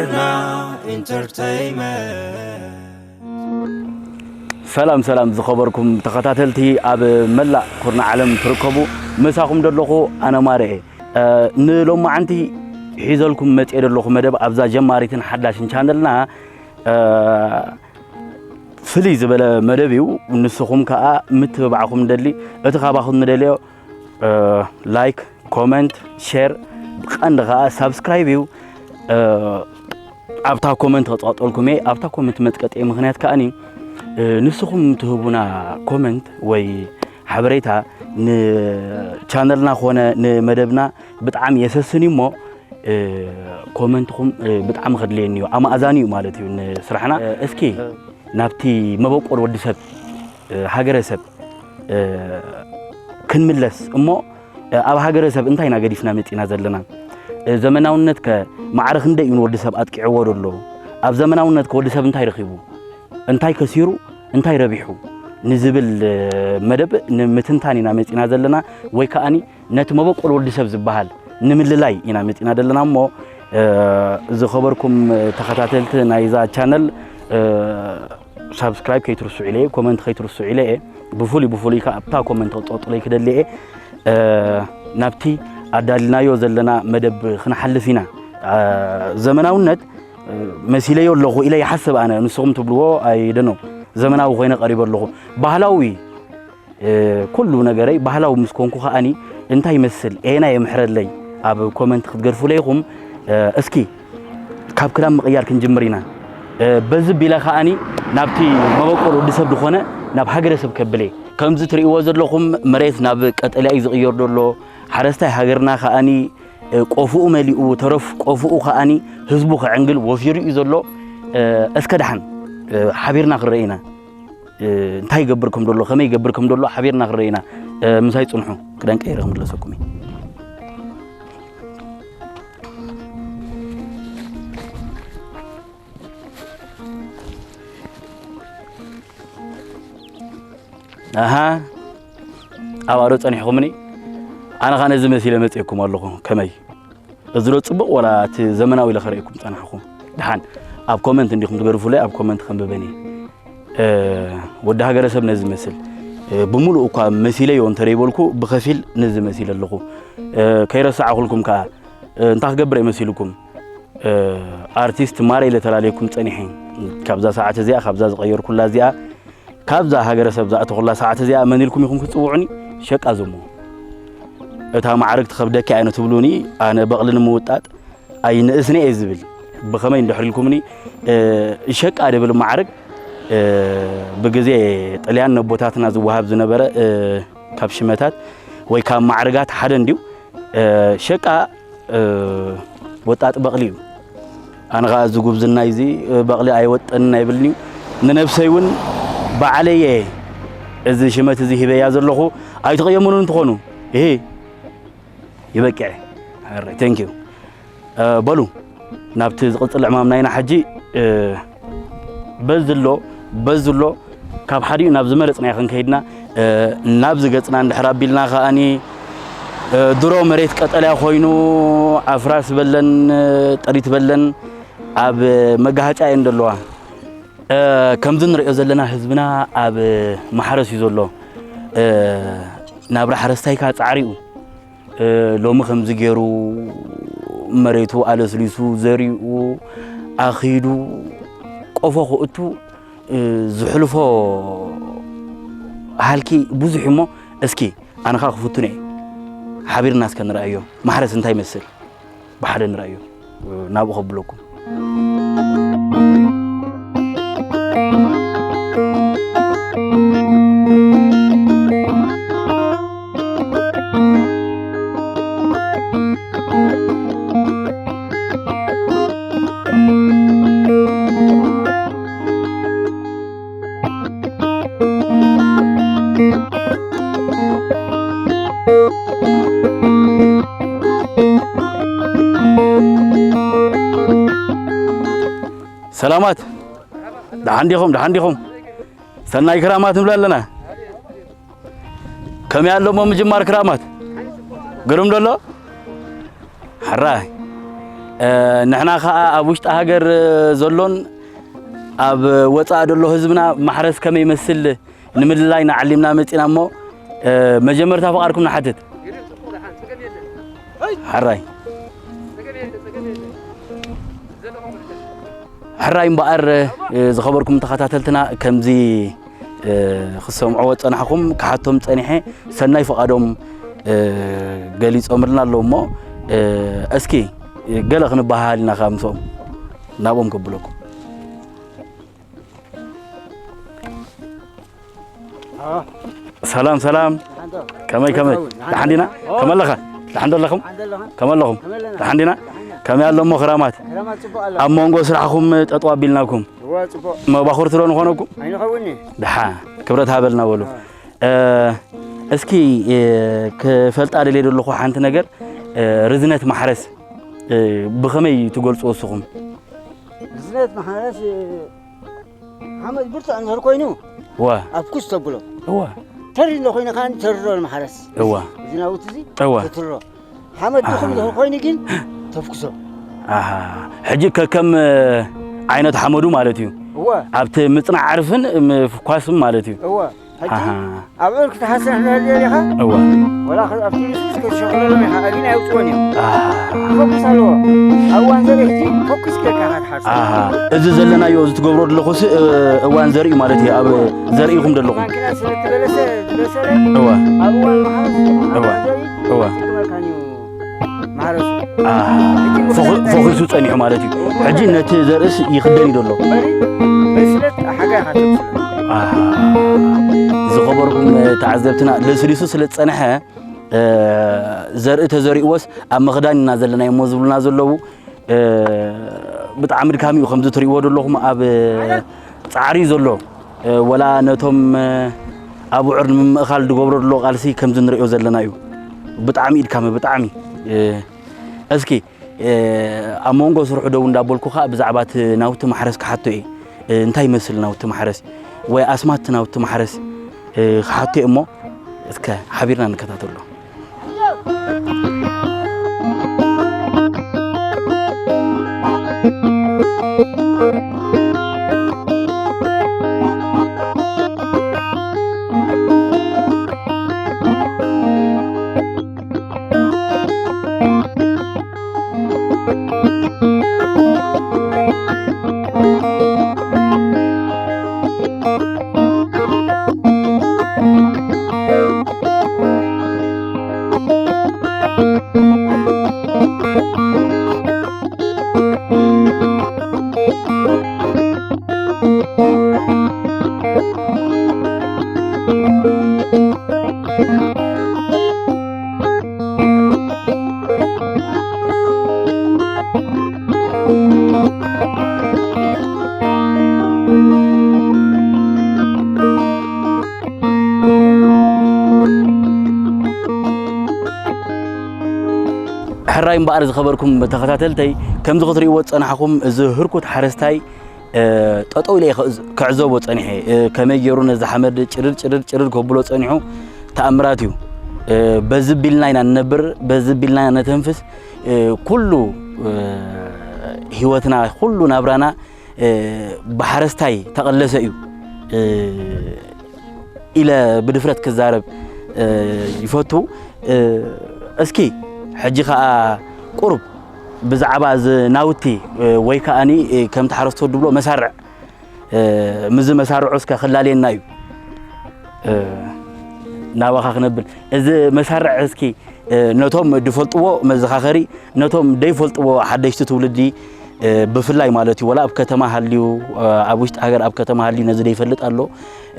Entertainment. ሰላም ሰላም ዝኸበርኩም ተኸታተልቲ ኣብ መላእ ኩርና ዓለም ትርከቡ፣ ምሳኹም ደለኹ ኣነ ማረ እየ። ንሎማዓንቲ ሒዘልኩም መፅየ ደለኹ መደብ ኣብዛ ጀማሪትን ሓዳሽን ቻነልና ፍልይ ዝበለ መደብ እዩ። ንስኹም ከዓ ምትብባዕኹም ንደሊ። እቲ ካባኹም ንደልዮ ላይክ፣ ኮመንት፣ ሼር፣ ብቐንዲ ከዓ ሳብስክራይብ እዩ። ኣብታ ኮመንት ከፅቐጠልኩም እየ። ኣብታ ኮመንት መጥቀጢ ምኽንያት ከዓኒ ንስኹም ትህቡና ኮመንት ወይ ሓበሬታ ንቻነልና ኮነ ንመደብና ብጣዕሚ የሰስን እዩ እሞ ኮመንትኹም ብጣዕሚ ከድልየኒ እዩ፣ ኣማእዛኒ እዩ ማለት እዩ ንስራሕና። እስኪ ናብቲ መበቆል ወዲ ሰብ ሃገረ ሰብ ክንምለስ እሞ ኣብ ሃገረ ሰብ እንታይ ኢና ገዲፍና መፂና ዘለና? ዘመናውነት ከ ማዕረ ክንደይ እዩ ንወዲ ሰብ ኣጥቂዕዎ ዘሎ? ኣብ ዘመናውነት ከ ወዲ ሰብ እንታይ ረኺቡ? እንታይ ከሲሩ እንታይ ረቢሑ ንዝብል መደብ ንምትንታን ኢና መፂና ዘለና፣ ወይ ከዓኒ ነቲ መበቆል ወዲ ሰብ ዝበሃል ንምልላይ ኢና መፂና ዘለና እሞ ዝኸበርኩም ተኸታተልቲ ናይዛ ቻነል ሳብስክራይብ ከይትርስዑ ኢለ እየ፣ ኮመንት ከይትርስዑ ኢለ እየ። ብፍሉይ ብፍሉይ ከ ኣብታ ኮመንት ክጠጡለይ ክደሊ እየ። ናብቲ ኣዳልናዮ ዘለና መደብ ክንሓልፍ ኢና። ዘመናውነት መሲለዮ ኣለኹ ኢለ ይሓስብ ኣነ፣ ንስኹም ትብልዎ ኣይደኖ። ዘመናዊ ኮይነ ቀሪበ ኣለኹ። ባህላዊ ኩሉ ነገረይ ባህላዊ ምስ ኮንኩ ከኣኒ እንታይ ይመስል ኤና የምሕረለይ ኣብ ኮመንት ክትገድፉለይ ኢኹም። እስኪ ካብ ክዳን ምቕያር ክንጅምር ኢና። በዚ ቢለ ከኣኒ ናብቲ መበቆል ወዲ ሰብ ዝኾነ ናብ ሃገረ ሰብ ከብለ። ከምዚ ትርእይዎ ዘለኹም መሬት ናብ ቀጠልያ እዩ ዝቕየር ዘሎ። ሓረስታይ ሃገርና ከኣኒ ቆፍኡ መሊኡ ተረፍ ቆፍኡ ከኣኒ ህዝቡ ከዕንግል ወፊሩ እዩ ዘሎ። እስከ ደሓን ሓቢርና ክንርኢ ኢና። እንታይ ይገብር ከም ዘሎ ከመይ ይገብር ከም ዘሎ ሓቢርና ክንርኢ ኢና። ምሳይ ጽንሑ። ክዳን ቀይረ ክምለሰኩም እየ። ኣሃ ኣብ ኣዶ ጸኒሕኹምኒ። ኣነ ኸኣ ነዚ መሲለ መጽኤኩም ኣለኹ። ከመይ እዚ ዶ ጽቡቕ ወላ እቲ ዘመናዊ ኢለ ከርእየኩም ጸናሕኹ? ደሓን ኣብ ኮመንት እንዲኹም ትገድፉለይ፣ ኣብ ኮመንት ከንብበን እየ። ወዲ ሃገረሰብ ነዚ መስል ብምሉእ እኳ መሲለዮ እንተደይበልኩ ብኸፊል ነዚ መሲለ ኣለኹ። ከይረሳዕኹልኩም ከኣ እንታይ ክገብር እየ መሲልኩም? ኣርቲስት ማረ ኢለ ተላለየኩም ጸኒሐ። ካብዛ ሰዓት እዚኣ ካብዛ ዝቐየርኩላ እዚኣ ካብዛ ሃገረሰብ ዝኣተኹላ ሰዓት እዚኣ መን ኢልኩም ኢኹም ክትጽውዑኒ? ሸቃ ዝሞ። እታ ማዕርግ ትኸብደኪ እያ ንትብሉኒ ኣነ በቕሊ ንምውጣጥ ኣይንእስኒ እየ ዝብል። ብኸመይ እንድሕር ኢልኩምኒ ሸቃ ድብል ማዕርግ ብግዜ ጥልያን ነቦታትና ዝወሃብ ዝነበረ ካብ ሽመታት ወይ ካብ ማዕርጋት ሓደ እንድዩ። ሸቃ ወጣጥ በቕሊ እዩ። ኣነ ኸዓ እዚ ጉብዝናይ እዚ በቕሊ ኣይወጠንን ኣይብልን እዩ። ንነብሰይ እውን ባዕለየ እዚ ሽመት እዚ ሂበያ ዘለኹ። ኣይትቕየሙኒ እንትኾኑ ይሄ ይበቅዐ። Thank you። በሉ ናብቲ ዝቕፅል ዕማም ናይና ሕጂ በዚ ኣሎ በዚ ኣሎ ካብ ሓዲኡ ናብ ዝመረፅናዮ ክንከይድና ናብዚ ገፅና እንድሕር ኣቢልና ከኣኒ ድሮ መሬት ቀጠልያ ኮይኑ ኣፍራስ በለን ጥሪት በለን ኣብ መጋሃጫ እየን ዘለዋ። ከምዚ ንሪኦ ዘለና ህዝብና ኣብ ማሕረስ እዩ ዘሎ። ናብራ ሓረስታይካ ፃዕሪኡ ሎሚ ከምዚ ገይሩ መሬቱ ኣለስሊሱ ዘሪኡ ኣኺዱ ቆፎ ክእቱ ዝሕልፎ ሃልኪ ብዙሕ እሞ እስኪ ኣነ ኸኣ ክፍትን እየ። ሓቢርና እስከ ንርኣዮ ማሕረስ እንታይ ይመስል ብሓደ ንርኣዮ ናብኡ ከብለኩም። ሰላማት ደሓን ዲኹም? ደሓን ዲኹም? ሰናይ ክራማት ንብል ኣለና። ከመይ ኣሎ እሞ ምጅማር ክራማት? ግርም ዶ ኣሎ? ሕራይ። ንሕና ኸኣ ኣብ ውሽጢ ሃገር ዘሎን ኣብ ወጻኢ ዘሎ ህዝብና ማሕረስ ከመይ ይመስል ንምልላይ ንዓሊምና መጺና እሞ፣ መጀመርታ ፍቓድኩም ንሓትት። ሕራይ። ሕራይ እምበኣር፣ ዝኸበርኩም ተኸታተልትና፣ ከምዚ ክሰምዕዎ ዝጸናሕኹም ክሓቶም ጸኒሐ፣ ሰናይ ፍቓዶም ገሊጾምልና ኣለዉ እሞ፣ እስኪ ገለ ክንበሃሃል ኢና ከኣ ምስኦም፣ ናብኦም ከብለኩም። ሰላም ሰላም፣ ከመይ ከመይ፣ ደሓን ዲና? ከመይ ኣለኻ? ደሓን ዶ ኣለኹም? ከመይ ኣለኹም? ደሓን ዲና? ከመይ ኣሎ እሞ ክራማት? ኣብ መንጎ ስራሕኹም ጠጠው ኣቢልናኩም። መባኹርቲ ዶ ንኾነኩም? ኣይንኸውን። ደሓን፣ ክብረት ሃበልና በሉ። እስኪ ክፈልጣ ደልየ ዘለኹ ሓንቲ ነገር፣ ርዝነት ማሕረስ ብኸመይ ትገልጽዎ እስኹም? ርዝነት ማሕረስ ሓመድ ብርቱዕ እንድሕር ኮይኑ፣ እወ። ኣብ ኩስ ተብሎ። እወ። ተሪ እንዶ ኮይኑ ከኣ ተርሮ ንማሕረስ። እወ። እዚ ናውቲ እዚ እወ። ተትሮ። ሓመድ ድኹም እንድሕር ኮይኑ ግን ተፍኩሶ። ኣሃ። ሕጂ ከከም ዓይነት ሓመዱ ማለት እዩ። እወ። ኣብቲ ምጽናዕ ዓርፍን ምፍኳስን ማለት እዩ። እወ። ሕጂ ኣሃ። ኣብ ዑር ክትሓስር እንድሕር ደሊኻ፣ እወ። ወላ ከ-፣ ኣብቲ ልስሉስ ክትሸኽለሎም ኢኻ፣ ኣግኒ ኣይውጽኦን እዮም። ኣሃ። ክፈኩስ ኣለዎ። ኣብ እዋን ዘርኢ ሕጂ ፈኩስ ጌርካ ኢኻ ትሓርሶ። ኣሃ። እዚ ዘለናዮ፣ እዚ ትገብሮ ዘለኹስ፣ እ፣ እዋን ዘርኢ ማለት እዩ። ኣብ ዘርኢ ኢኹም ዘለኹም። ማንኪና ስለ ትበለሰ፣ ዝበሰለ፣ እወ። ኣብ እዋን ማሕረስ፣ ኣብ እወ። እዋን ዘርኢ እወ። ይጥቅመካን እዩ። ማሕረሱ። ኣሃ። ሕጂ ፎኹ-፣ ምኽንያት ፎኺሱ ጸኒሑ ማለት እዩ። ሕጂ ነቲ ዘርእስ ይኽደን እዩ ዘሎ። በሪ፣ በስለት ሓጋይ ኢኻ ተብስሎ። ኣሃ። ዝኸበርኩም ተዓዘብትና፣ ለስሊሱ ስለ ዝጸንሐ፣ እ፣ ዘርኢ ተዘሪእዎስ ኣብ ምኽዳን ኢና ዘለና እሞ ዝብሉና ዘለዉ፣ እ፣ ብጣዕሚ ድካም እዩ። ከምዚ ትርእይዎ ዘለኹም ኣብ ጻዕሪ እዩ ዘሎ። እ፣ ወላ ነቶም፣ እ፣ ኣብዑር ንምምእኻል ዝገብሮ ዘሎ ቃልሲ ከምዚ ንርእዮ ዘለና እዩ። ብጣዕሚ እዩ ድካም፣ ብጣዕሚ። እ፣ እስኪ፣ እ፣ ኣብ መንጎ ስርሑ ደው እንዳበልኩ ኸኣ ብዛዕባ እቲ ናውቲ ማሕረስ ክሓቶ እየ። እ፣ እንታይ ይመስል ናውቲ ማሕረስ? ወይ ኣስማት ናውቲ ማሕረስ፣ እ፣ ክሓቶ እየ እሞ፣ እስከ ሓቢርና ንከታተሎ። ሕራይ እምበኣር ዝኸበርኩም ተኸታተልተይ፣ ከምዚ ክትርእይዎ ዝጸናሕኩም፣ እዚ ህርኩት ሓረስታይ፣ እ፣ ጠጠው ኢለ እየ ክዕዝ-፣ ክዕዘቦ ጸኒሐ። እ፣ ከመይ ገይሩ ነዚ ሓመድ ጭርር፣ ጭርር፣ ጭርር ከብሎ ጸኒሑ፣ ተኣምራት እዩ። እ፣ በዚ ቢልና ኢና ንነብር፣ በዚ ቢልና ኢና ነተንፍስ። እ፣ ኩሉ፣ እ፣ ህይወትና፣ ኩሉ ናብራና፣ እ፣ ብሓረስታይ ተቐለሰ እዩ፣ እ፣ ኢለ ብድፍረት ክዛረብ፣ እ፣ ይፈቱ። እ፣ እስኪ ሕጂ ኸኣ ቁሩብ ብዛዕባ እዚ ናውቲ፣ እ፣ ወይ ከኣኒ፣ እ፣ ከምቲ ሓረስቶት ድብሎ መሳርዕ፣ እ፣ ምስዚ መሳርዑ እስከ ክላለየና እዩ። እ፣ ናባኻ ክነብል። እዚ መሳርዕ እስኪ፣ እ፣ ነቶም ድፈልጥዎ መዘኻኸሪ፣ ነቶም ደይፈልጥዎ ሓደሽቲ ትውልዲ፣ እ፣ ብፍላይ ማለት እዩ፣ ወላ ኣብ ከተማ ሃልዩ፣ እ፣ ኣብ ውሽጢ ሃገር ኣብ ከተማ ሃልዩ ነዚ ደይፈልጥ ኣሎ።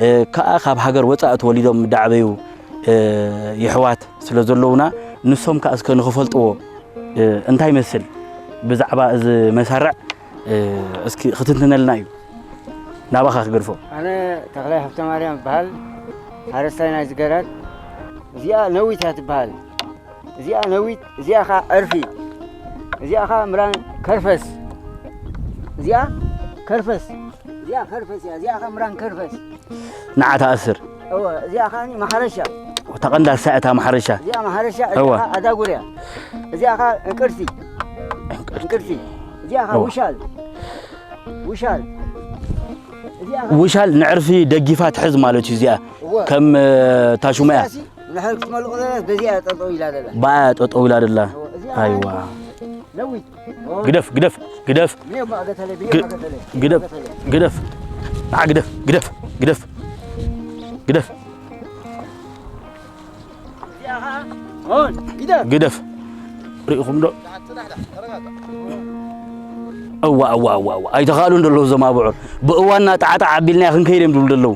እ፣ ከኣ ካብ ሃገር ወጻኢ ተወሊዶም ዳዕበዩ፣ እ፣ የሕዋት ስለ ዘለዉና፣ ንሶም ከኣ እስከ ንኽፈልጥዎ፣ እ፣ እንታይ ይመስል ብዛዕባ እዚ መሳርዕ፣ እ፣ እስኪ ክትንትነልና እዩ። ናባኻ ክገድፎ። ኣነ ተኽላይ ሃብተማርያም እበሃል፣ ሓረስታይ ናይዚ ገራድ። እዚኣ ነዊት እያ ትበሃል። እዚኣ ነዊት፣ እዚኣ ኸዓ ዕርፊ። እዚኣ ኸዓ ምራን ከርፈስ። እዚኣ ከርፈስ። እዚኣ ከርፈስ እያ፣ እዚኣ ኸዓ ምራን ከርፈስ። ንዓ ትኣስር። እወ፣ እዚኣ ኸዓ ማሕረሻ። ተቐንዳ እሳ እታ ማሕረሻ። እዚኣ ማሕረሻ፣ እወ። እዚኣ ኸዓ ኣዳጉር እያ። እዚኣ ኸዓ እንቅርቲ። እንቅ-፣ እንቅርፊ። እዚኣ ኸዓ እዋ። ውሻል። ውሻል። እዚኣ ኸዓ ውሻል ንዕርፊ ደጊፋ ትሕዝ ማለት እዩ። እዚኣ እወ። ከም፣ እ፣ ታሹማ እያ። እዚኣ ሲ ንድሕር ክትመልቑ ዘለስ በዚኣ ጠጠው ኢላ ዘላ። ባያ ጠጠው ኢላ ደላ። እወ፣ እዚኣ ኣይዋ። ነዊት። ግደፍ፣ ግደፍ፣ ግደፍ። ብኔ እባ ገተለ፣ ብኔ ግ-፣ እባ ገተለ። ግደፍ፣ ገተለ። ግደፍ። ንዓ ግደፍ፣ ግደፍ፣ ግደፍ። ግደፍ። እዚኣ ኸዓ ሆን፣ ግደፍ። ግደፍ። ርኢኹም ዶ? እዋ፣ እዋ፣ እዋ፣ እዋ። ኣይተኻእሉን ደለዉ እዞም ኣቡዑር። ብእዋንና ጣዕጣዕ ኣቢልና ክንከይድ እዮም ዝብሉ ደለዉ።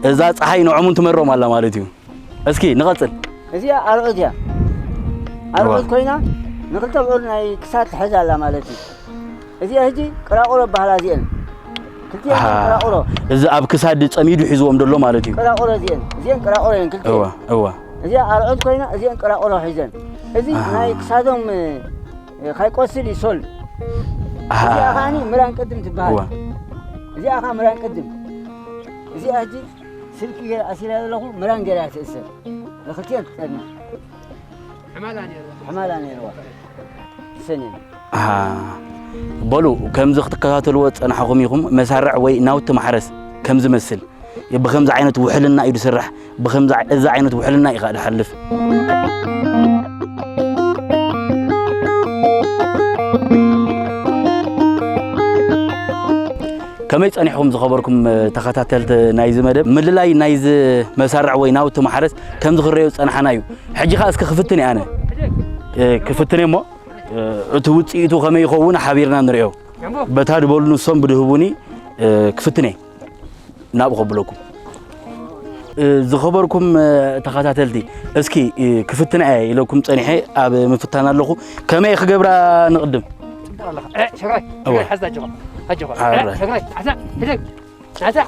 እዛ ፀሓይ ንዖምን ትመሮም ኣላ ማለት እዩ። እስኪ ንቐጽል። እዚኣ ኣርዑት እያ። ኣርዑት እዋ። ኮይና ንኽልተ ኣብዑር ናይ ክሳድ ትሕዝ ኣላ ማለት እዩ። እዚኣ ሕጂ ቅራቑሮ በሃላ እዚአን። ክልቲአን ኣሃ። ቅራቑሮ። እዚ ኣብ ክሳድ ጸሚዱ ሒዝዎም ደሎ ማለት እዩ። ቅራቑሮ እዚአን። እዚአን ቅራቑሮ እየን ክልቲአን። እዋ፣ እዋ። እዚኣ ኣርዑት ኮይና እዚአን ቅራቑሮ ሒዘን። እዚ ኣሃ። ናይ ክሳዶም፣ እ፣ ካይቆስል ይሶል። ኣሃ። እዚኣ ከዓኒ ምራን ቅድም ትበሃል። እዋ። እዚኣ ከኣ ምራን ቅድም። እዚኣ ሕጂ ስልኪ ገይረ ኣሲረ ዘለኹ፣ ምራን ገይረ እያ ትእሰር። ንኽልቲአን ትጸንሕ። ሕማላ ነይርዋ። ሕማላ ነይርዋ። ትሰንየን። ኣሃ። በሉ፣ ከምዚ ክትከታተልዎ ዝጸናሕኹም ኢኹም፣ መሳርዕ ወይ ናውቲ ማሕረስ ከም ዝመስል፣ ብኸምዚ ዓይነት ውሕልና እዩ ዝስራሕ፣ ብኸምዚ ዓ-፣ እዚ ዓይነት ውሕልና እዩ ከኣ ዝሓልፍ። ከመይ ጸኒሕኩም ዝኸበርኩም፣ እ፣ ተኸታተልቲ ናይዚ መደብ? ምልላይ ናይዚ መሳርዕ ወይ ናውቲ ማሕረስ ከም ዝኽረዮ ዝጸናሕና እዩ። ሕጂ ኸኣ እስኪ ክፍትን እየ ኣነ። እ፣ ክፍትን እየ እሞ፣ እ፣ እቲ ውጽኢቱ ከመይ ይኸውን ሓቢርና ንርእዮ። በታ ድበሉ ንሶም ብድህቡኒ፣ እ፣ ክፍትን እየ። ናብኡ ከብለኩም። እ፣ ዝኸበርኩም፣ እ፣ ተኸታተልቲ፣ እስኪ፣ እ፣ ክፍትና እየ ኢለኩም ጸኒሐ ኣብ ምፍታን ኣለኹ። ከመይ ክገብራ ንቕድም? ጽቡቕ ኣለኻ። እ፣ ሰግራይ፣ እወ። ሰግራይ፣ ሓዛ ኣጆኻ። ኣጆኻ። ኣረ። እ፣ ሰግራይ፣ ሓዛ፣ ሕደግ። ሓዛ፣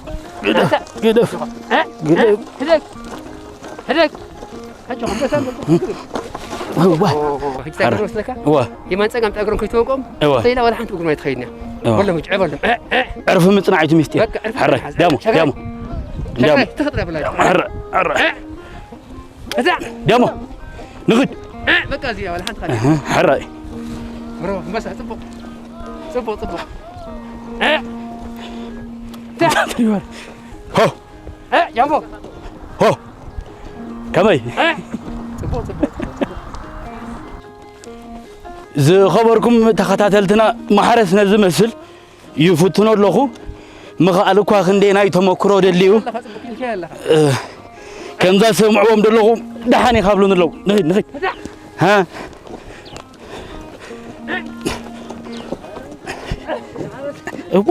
ግደፍ፣ ሓዛ። ግደፍ፣ ኣጆኻ። እ፣ ግደፍ። እ፣ ሕደግ። ሕደግ። ኣጆኻ፣ እምበሳ፣ እምበሳ። እዋ። ሕጂ እንታይ ኣረ። ገይሩ መስለካ? እዋ። የማን ጸጋም እግሮም ከይተወቅኦም፣ እዋ። ተይላ ዋላ ሓንቲ እግሮም ኣይትኸይድን እያ። እዋ። በሎም፣ ዕዕ በሎም። ዕዕ፣ ዕዕ። ዕርፊ ምጽናዕ እዩ እቲ ምስጢር። በቃ፣ ዕርፊ ሕራይ፣ ምጽናዕ። ዳሞ፣ ሸጋይ፣ ዳሞ። ሸጋይ፣ ዳሞ። ትኽጥረ ብላ። ሕራይ፣ ሕራይ። ዕዕ። እዛ። ዳሞ። ንኽድ። ዕዕ፣ በቃ፣ እዚኣ ዋላ ሓንቲ ካልእ። እህ፣ ሕራይ። ብሮ፣ እምበሳ፣ ጽቡቕ። ጽቡቕ፣ ጽቡቕ። ዕዕ። እዛ። ሆ። እ፣ ጃምቦ። ሆ። ከመይ? እ፣ ጽቡቕ፣ ጽቡቕ። ዝኸበርኩም ተኸታተልትና፣ ማሕረስ ነዚ መስል ይፍትኖ ኣለኹ። ምኽኣል እኳ ክንደየናይ ተመክሮ ደልዩ። ኣለኻ፣ ጽቡቕ ኢልካ ኣለኻ። እ፣ ከምዛ ሰምዕዎም ደለኹ፣ ደሓን ኢኻ ብሉኒ ኣለዉ። ንኺድ፣ ንኺድ። እዛ። ሃ? እዋ።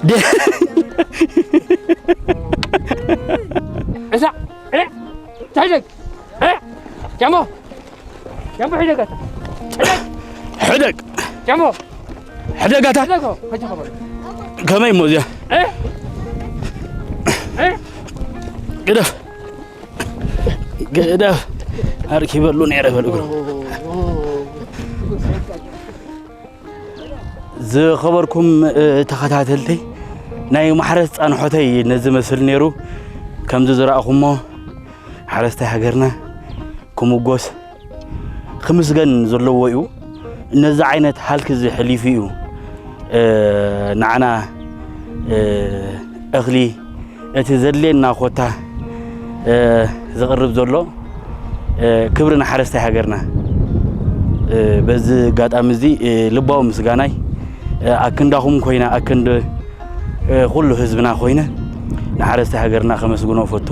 ደ-፣ እዛ፣ እ፣ ታይዘግ፣ እ፣ ጃሞ፣ ጃሞ፣ ሒደግ ኣታ። ሕደግ። ጃሞ። ሕደግ ኣታ። ሕደግ፣ ሕጂ ኸበል። ከመይ እሞ እዚኣ? እ? እ? ግደፍ። ግደፍ። ኣርኪበሉ ነይረ በል እግሩ። ዝኸበርኩም፣ እ፣ ተኸታተልተይ፣ ናይ ማሕረስ ጻንሖተይ ነዚ መስል ነይሩ። ከምዚ ዝረኣኹሞ ሓረስታይ ሃገርና ክምጎስ ክምስገን ዘለዎ እዩ። ነዚ ዓይነት ሃልኪ እዚ ሕሊፉ እዩ፣ እ፣ ንዓና፣ እ፣ እኽሊ እቲ ዘድልየና ኮታ፣ እ፣ ዘቕርብ ዘሎ፣ እ፣ ክብሪ ንሓረስታይ ሃገርና። እ፣ በዚ ኣጋጣሚ እዚ፣ እ፣ ልባዊ ምስጋናይ፣ እ፣ ኣክንዳኹም ኮይነ፣ ኣክንዲ፣ እ፣ ኩሉ ህዝብና ኮይነ፣ ንሓረስታይ ሃገርና ከመስግኖ እፈቱ።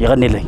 የቐንየለይ።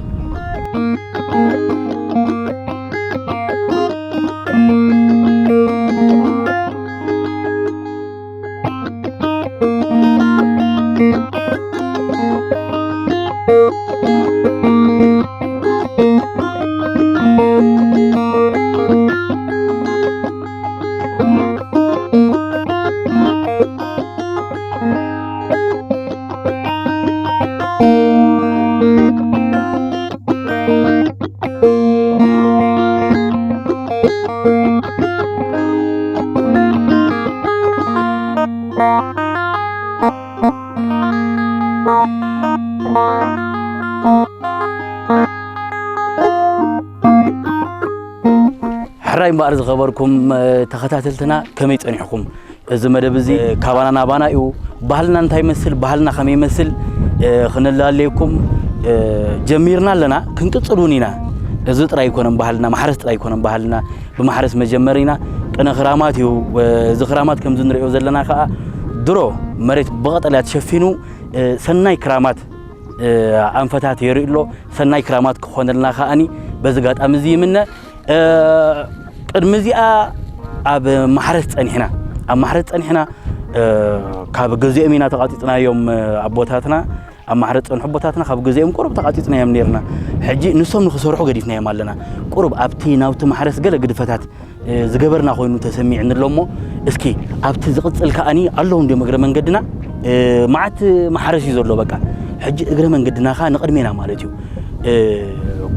ሕራይ እምበኣር ዝኸበርኩም ተኸታተልትና፣ ከመይ ጸኒሕኩም? እዚ መደብ እዚ ካባና ናባና እዩ። ባህልና እንታይ ይመስል፣ ባህልና ከመይ ይመስል፣ ክንላለየኩም ጀሚርና ኣለና፣ ክንቅጽል እውን ኢና። እዚ ጥራይ ኣይኮነን ባህልና፣ ማሕረስ ጥራይ ኣይኮነን ባህልና። ብማሕረስ መጀመር ኢና። ቅነ ክራማት እዩ። እዚ ክራማት ከምዚ ንሪኦ ዘለና ከዓ ድሮ መሬት ብቐጠልያ ተሸፊኑ፣ ሰናይ ክራማት ኣንፈታት የርኢ ኣሎ። ሰናይ ክራማት ክኾነልና ከኣኒ በዚ ኣጋጣሚ እዚ ይምነ። ቅድሚ እዚኣ ኣብ ማሕረስ ጸኒሕና፣ ኣብ ማሕረስ ጸኒሕና፣ ካብ ገዚኦም ኢና ተቓጺጽናዮም ኣቦታትና። ኣብ ማሕረስ ጸንሑ ኣቦታትና ካብ ገዚኦም ቁሩብ ተቓጺጽናዮም ኔርና። ሕጂ ንሶም ንኽሰርሑ ገዲፍናዮም ኣለና። ቁሩብ ኣብቲ ናብቲ ማሕረስ ገለ ግድፈታት ዝገበርና ኮይኑ ተሰሚዕኒ ኣሎ እሞ፣ እስኪ ኣብቲ ዝቕጽል ከኣኒ ኣለዉ እንድዮም እግረ መንገድና። መዓት ማሕረስ እዩ ዘሎ በቃ። ሕጂ እግረ መንገድና ከኣ ንቕድሜና ማለት እዩ።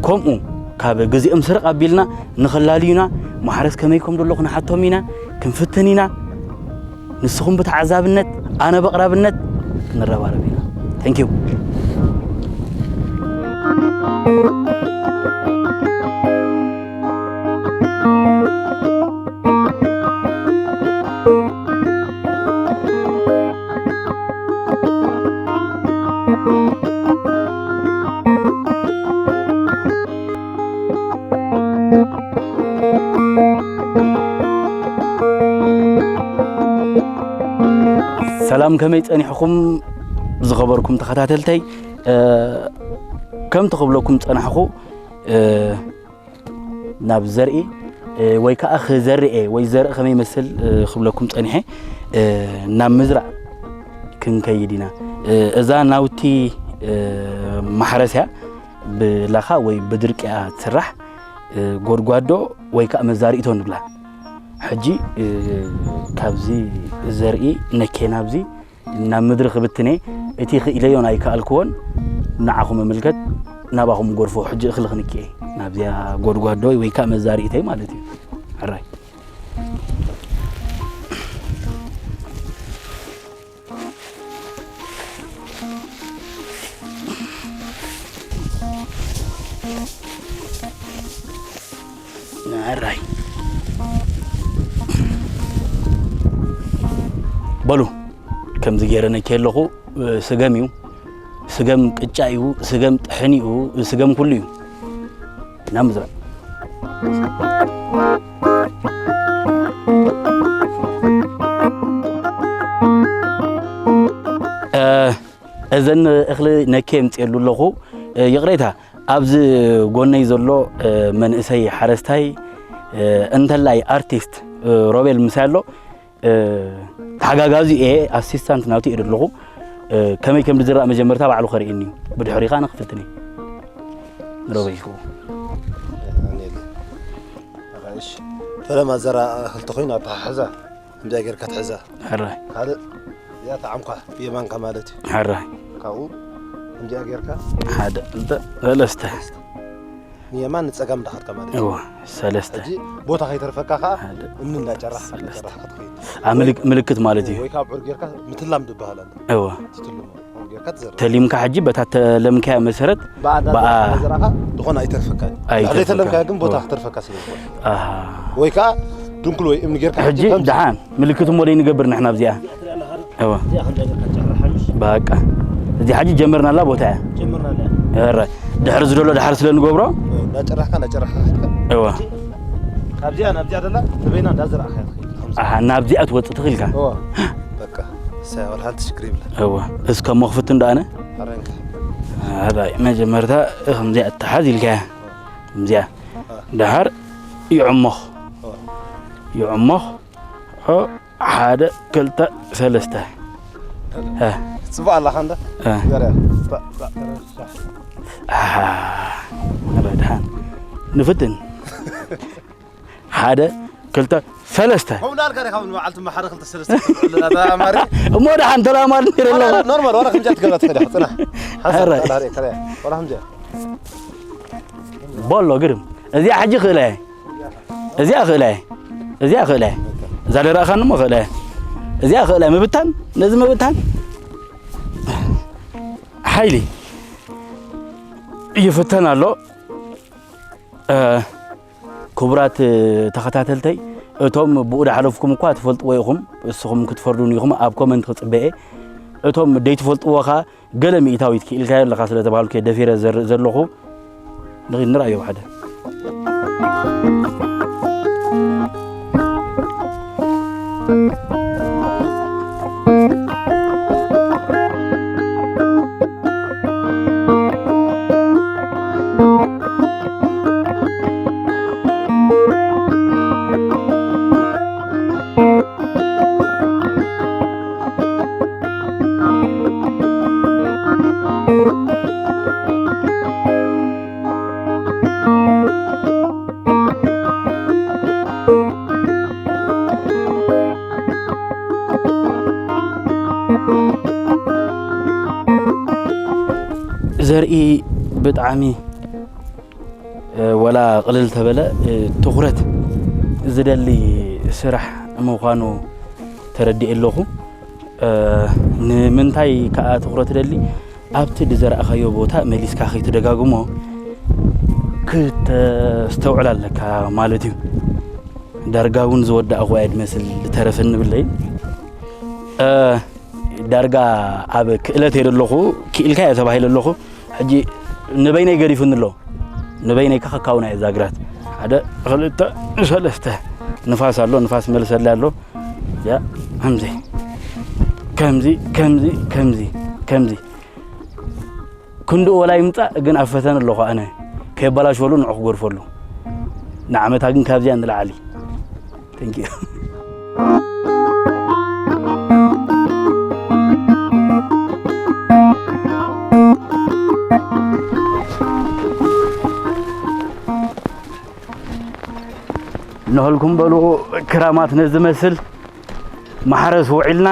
ከምኡ ካብ ግዜኦም ስርቕ ኣቢልና ንኸላልዩና፣ ማሕረስ ከመይ ከም ዘሎ ክንሓቶም ኢና፣ ክንፍትን ኢና። ንስኹም ብተዓዛብነት፣ ኣነ በቕራብነት ክንረባረብ ኢና። Thank you። ሰላም፣ ከመይ ጸኒሕኹም ዝኸበርኩም ተኸታተልተይ? እ፣ ከምቲ ክብለኩም ጸናሕኹ፣ እ፣ ናብ ዘርኢ፣ እ፣ ወይ ከኣ ክዘርእ ወይ ዘርኢ ከመይ ይመስል፣ እ፣ ክብለኩም ጸኒሐ፣ እ፣ ናብ ምዝራእ ክንከይድ ኢና። እ፣ እዛ ናውቲ፣ እ፣ ማሕረስ እያ። ብላኻ ወይ ብድርቂ እያ ትስራሕ። እ፣ ጎድጓዶ ወይ ከኣ መዛርኢቶ ንብላ። ሕጂ፣ እ፣ ካብዚ ዘርኢ ነኬ ናብዚ ናብ ምድሪ ክብትኔ፣ እቲ ክኢለዮን ኣይከኣልክዎን፣ ንዓኹም እምልከት፣ ናባኹም ጎርፎ። ሕጂ እኽሊ ክንክኤ ናብዚኣ ጎድጓዶይ ወይ ከኣ መዛርኢተይ ማለት እዩ። ሕራይ። ሕራይ። በሉ፣ ከምዚ ገይረ ነኬ ኣለኹ፣ ስገም እዩ። ስገም ቅጫ እዩ፣ ስገም ጥሕኒ እዩ፣ ስገም ኩሉ እዩ። ናብ ምዝራእ። እ፣ እዘን እኽሊ ነኬ የምፅኤሉ ኣለኹ። እ፣ ይቕሬታ፣ ኣብዚ ጎነይ ዘሎ፣ እ፣ መንእሰይ ሓረስታይ፣ እ፣ እንተላይ ኣርቲስት፣ እ፣ ሮቤል ምሳይ ኣሎ። እ፣ ተሓጋጋዚ እየ፣ ኣሲስታንት ናቱ እየ ዘለኹ። እ፣ ከመይ ከም ዝዝራእ መጀመርታ ባዕሉ ከርእየኒ እዩ። ብድሕሪኡ ኸኣ ንኽፍትን እየ። ሮቤል። ኣሜን። እሺ። ፈለማ ዘራ ክልተ ኮይኑ ኣተሓሕዛ። ከምዚኣ ጌርካ ትሕዛ። ሕራይ። ካልእ እዚኣ ተዓምኳ ብየማንካ ማለት እዩ። ሕራይ። ካብኡ ከምዚኣ ጌርካ ሓደ፣ ክልተ፣ ሰለስተ። ንየማን ንጸጋም እንዳኸድካ ማለት እዩ። እወ፣ ሰለስተ። ሕጂ ቦታ ከይተርፈካ ከኣ ሓደ፣ እምኒ እንዳጨራሕካ፣ ሰለስተ። እንዳጨራሕካ ትኸይድ። ኣ፣ ምልክ-፣ ምልክት ማለት እዩ። ወይ ካብ ዑር ጌርካ ምትላም ዝበሃል ኣሎ። እወ። ትትልሞ፣ ከምኡ ጌርካ ትዘርእ። ተሊምካ ሕጂ በታ ተለምካያ መሰረት ብኣ እንዳ ብኣ ዘራእኻ ዝኾነ ኣይተርፈካን። ኣይተርፈካን። ዘይተለምካያ ግን ቦታ እወ። ክተርፈካ ስለ ዝኾነ። ኣሃ። ወይ ከኣ ድንኩል ወይ እምኒ ጌርካ ሕጂ ሕጂ ከም ደሓን ምልክት እሞ ደይንገብር ንሕና ኣብዚኣ። እወ። እዚኣ ከም ጀመርካ ጨርሓ ምሽ? በቃ። እዚኣ ሕጂ ጀመርናላ ቦታ እያ። ጀመርናላ። እረ፣ ድሕሪ ዝደሎ ድሓር ስለ ንገብሮ። እወ፣ እንዳጨራሕካ፣ እንዳጨራሕካ ከድካ። እወ። ካብዚኣ ናብዚኣ ደላ ንበይና እንዳዘራእካ እያ ትኸይድ። ከምዚ። ኣሓ፣ ናብዚኣ ትወጽእ ትኽእልካ። እወ። በቃ። እሳ ወላ ሓንቲ ሽግር ይብላ። እወ። እስከ እሞ ክፍትን ዶ ኣነ? ኣረንካ። ኣራይ፣ መጀመርታ ከምዚኣ እተሓዝ ኢልካያ። ከምዚኣ። እ። ድሓር ይዕሞኽ። እወ። ይዕሞኽ። ኦ፣ ሓደ፣ ክልተ፣ ሰለስተ። እ። ጽቡቕ ኣለኻ እንደ? እ። ዘርያ። ባ-፣ ባ-፣ ኣሃ። ኣረ፣ ድሓን። ንፍትን። ሓደ፣ ክልተ፣ ሰለስተ። ከምኡ እንዳልካ ዲኻ፣ ንበዓልቲ እሞ ሓደ፣ ክልተ፣ ሰለስተ ክትብል ኣለና፣ ኣማሪ። እሞ ደሓን ተላማድ ነይሩ ኣለኻ። ኖርማል፣ ዋላ ከምዚኣ ትገብራ ትኽእል ኢኻ፣ ጽናሕ። ሓንሳብ ኣረ። ዋላ ርኤ፣ ከረያ፣ ዋላ ከምዚኣ። ቦሎ፣ ግርም። እዚኣ ሕጂ ክእለ እየ። እዚኣ ክእለ እየ። እዚኣ ክእለ እየ። እዛ ደረቕካኒ እሞ ክእለ እየ። እዚኣ ክእለ እየ። ምብታን፣ ነዚ ምብታን። ሓይሊ ይፍተን ኣሎ። እ፣ ክቡራት ተኸታተልተይ፣ እቶም ብኡ ዳሕለፍኩም እኳ ትፈልጥዎ ኢኹም፣ እስኹም ክትፈርዱን ኢኹም ኣብ ኮመንት ክጽበየ። እቶም ደይትፈልጥዎ ኸኣ ገለ ሚእታዊት ክኢልካዮ ኣለኻ ስለ ተባህልኩ እየ ደፊረ ዘርእ ዘለኹ። ንኺድ ንርኣዮ ብሓደ። ዘርኢ ብጣዕሚ፣ እ፣ ወላ ቅልል ተበለ፣ እ፣ ትኹረት ዝደሊ ስራሕ ምዃኑ ተረዲኤ ኣለኹ። እ፣ ንምንታይ ከኣ ትኹረት ደሊ? ኣብቲ ዝዘራእካዮ ቦታ መሊስካ ከይትደጋግሞ ክተስተውዕል ኣለካ ማለት እዩ። ዳርጋ እውን ዝወዳእኹ እየ ድመስል፣ ዝተረፈኒ ብለይ። እ፣ ዳርጋ ኣብ ክእለት እየ ዘለኹ፣ ክኢልካ እየ ተባሂለ ኣለኹ። ሕጂ ንበይነይ ገዲፉኒ ኣሎ። ንበይነይ ከ ከካውና እየ እዛ ግራት። ሓደ፣ ክልተ፣ ሰለስተ። ንፋስ ኣሎ፣ ንፋስ መልሰለይ ኣሎ። ያ፣ ከምዚ፣ ከምዚ፣ ከምዚ፣ ከምዚ፣ ከምዚ። ክንድኡ ወላ ይምጻእ፣ ግን ኣብ ፈተነ ኣለኹ ኣነ። ከየበላሽወሉ ንዑ ክገድፈሉ። ንዓመታ ግን ካብዚኣ ንላዕሊ። Thank you። ንኸልኩም በሉ ክራማት ነዚ መስል ማሕረስ ውዒልና፣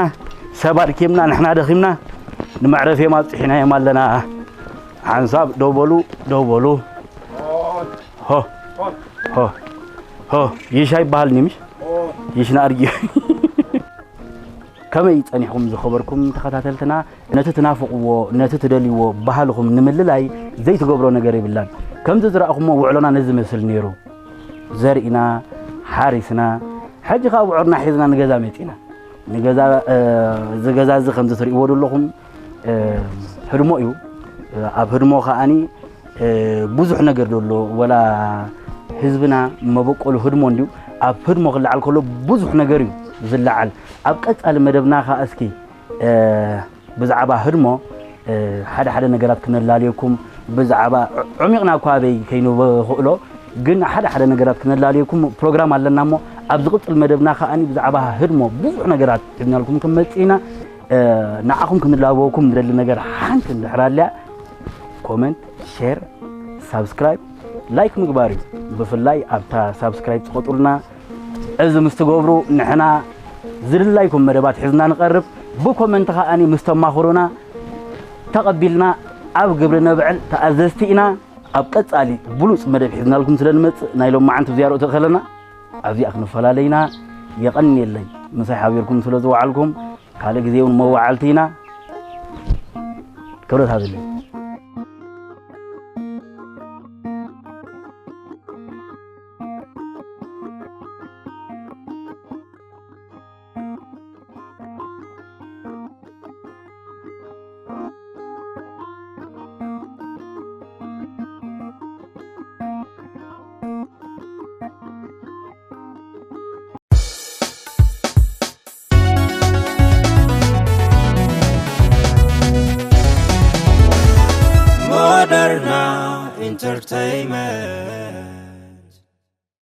ሰብ ኣድኪምና፣ ንሕና ደኺምና፣ ንመዕረፊ እዮም ኣብጺሕናዮም ኣለና። ሓንሳብ ደው በሉ፣ ደው በሉ። ሆ፣ ሆ፣ ሆ። ይሻ ይበሃል ኒ ምሽ? ይሽ ንኣድጊ። ከመይ ጸኒሕኩም ዝኸበርኩም ተኸታተልትና? ነቲ ትናፍቕዎ፣ ነቲ ትደልይዎ ባህልኹም ንምልላይ ዘይትገብሮ ነገር የብላን። ከምዚ ዝረኣኹሞ ውዕሎና ነዚ መስል ነይሩ። ዘርኢና፣ ሓሪስና፣ ሕጂ ከኣ ብዑርና ሒዝና ንገዛ መጺና። ንገዛ፣ እ፣ እዚ ገዛ እዚ ከምዚ ትርእይዎ ዘለኹም፣ እ፣ ህድሞ እዩ። እ፣ ኣብ ህድሞ ከኣኒ፣ እ፣ ብዙሕ ነገር ዘሎ፣ ወላ ህዝብና መበቆሉ ህድሞ እንድዩ። ኣብ ህድሞ ክለዓል ከሎ ብዙሕ ነገር እዩ ዝለዓል። ኣብ ቀጻሊ መደብና ከኣ እስኪ፣ እ፣ ብዛዕባ ህድሞ፣ እ፣ ሓደ ሓደ ነገራት ክነላልየኩም፣ ብዛዕባ ዑ-፣ ዑሚቕና እኳ ኣበይ ከይንበኽእሎ፣ ግን ሓደ ሓደ ነገራት ክነላልየኩም ፕሮግራም ኣለና እሞ፣ ኣብ ዝቕጽል መደብና ከኣኒ ብዛዕባ ህድሞ ብዙሕ ነገራት ሒዝናልኩም ክንመጽእ ኢና። እ፣ ንዓኹም ክንላበወኩም ንደሊ ነገር ሓንቲ እንድሕር ኣልያ፣ ኮመንት፣ ሼር፣ ሳብስክራይብ፣ ላይክ ምግባር እዩ። ብፍላይ ኣብታ ሳብስክራይብ ትቆጥሩና፣ እዚ ምስ ትገብሩ ንሕና ዝድላይኩም መደባት ሒዝና ንቐርብ። ብኮመንት ከኣኒ ምስ ተማኽሩና ተቐቢልና ኣብ ግብሪ ነብዕል ተኣዘዝቲ ኢና። ኣብ ቀጻሊ ብሉጽ መደብ ሒዝናልኩም ስለ ንመጽእ ናይ ሎማዓንቲ ብዚኣ ርእቶ ከለና ኣብዚኣ ክንፈላለይና። የቐንየለይ ምሳይ ሓቢርኩም ስለ ዝወዓልኩም። ካልእ ግዜ እውን መዋዓልቲ ኢና። ክብረት ሃብለይ። Moderna Entertainment.